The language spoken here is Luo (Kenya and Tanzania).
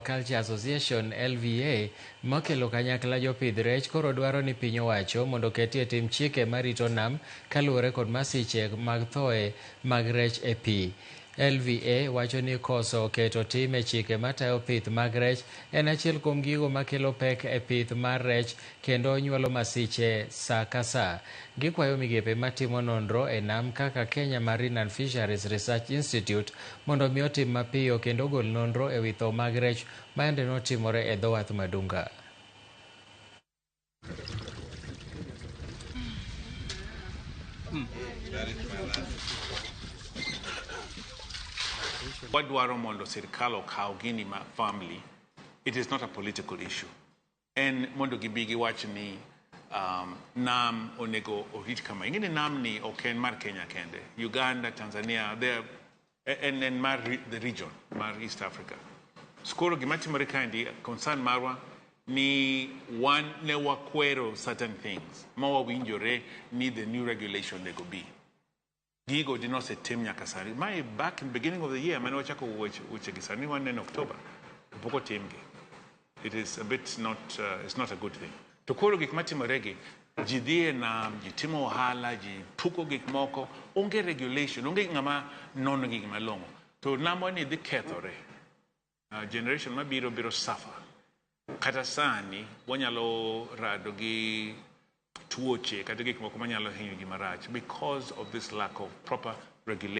Culture Association LVA mokelo kanyakla jopidh rech koro dwaro ni piny owacho mondo oketie tim chike marito nam kaluwore kod masiche mag thoe mag rech e pi. LVA wacho ni koso keto tim e chike matayo pith mag rech en achiel kuom gigo makelo pek e pith mar rech kendo nyuolo masiche sa ka sa. Gikwayo migepe matimo nonro e nam kaka Kenya Marine and Fisheries Research Institute mondo mi otim mapiyo kendo ogol nonro e wi tho mag rech ma yande notimore e dho wath Madunga. Wadwaro mondo sirkal okaw gini ma firmly. It is not a political issue. En mondo gibi giwach ni nam onego orit kama. Ing'e ni nam ni ok en mar Kenya kende. Uganda, Tanzania, en mar the region, mar East Africa. So koro gima timore kaendi, concern marwa ni wan ne wakwero certain things ma wawinjore ni the new regulation onego bi. Gigo dine osetim nyaka sani. Mae back in the beginning of the year mane wachako weche gi sani wan en October to pok otimgi. It is a bit not, it's not a good thing. To koro gik matimore gi, ji dhi e nam, ji timo ohala, ji puko gik moko, onge regulation, onge ng'ama nono gik malong'o. To namwa ni dhi kethore. Generation mabiro biro suffer. Kata sani wanyalo rado gi tuoche kata gik moko manyalo hinyo ji marach because of this lack of proper regulation.